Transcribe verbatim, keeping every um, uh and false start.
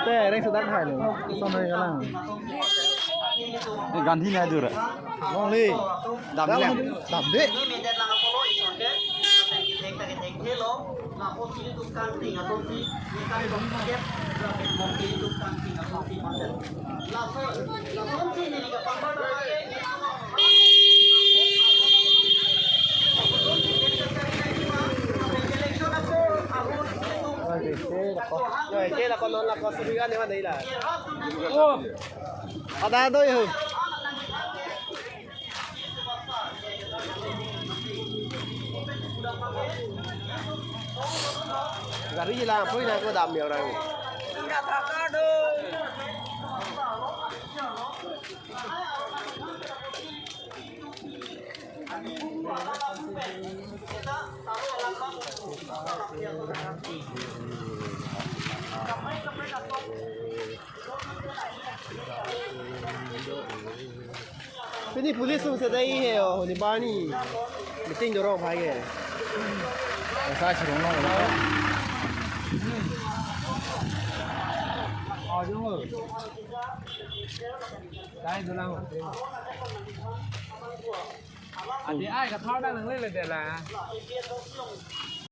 Eh, reng sedak hai lo. Son hai kalang. Eh, Gandhi nai dur. Long le. Dam le. Dam de. Ada do yo. Gari lang pui na ko dam ya orang. Pini police sung sedai he o, ni bani. Meeting dorong phai ke. Sa chirong nong. Dai dolang. Adi ai ka thor dang nang le le de la.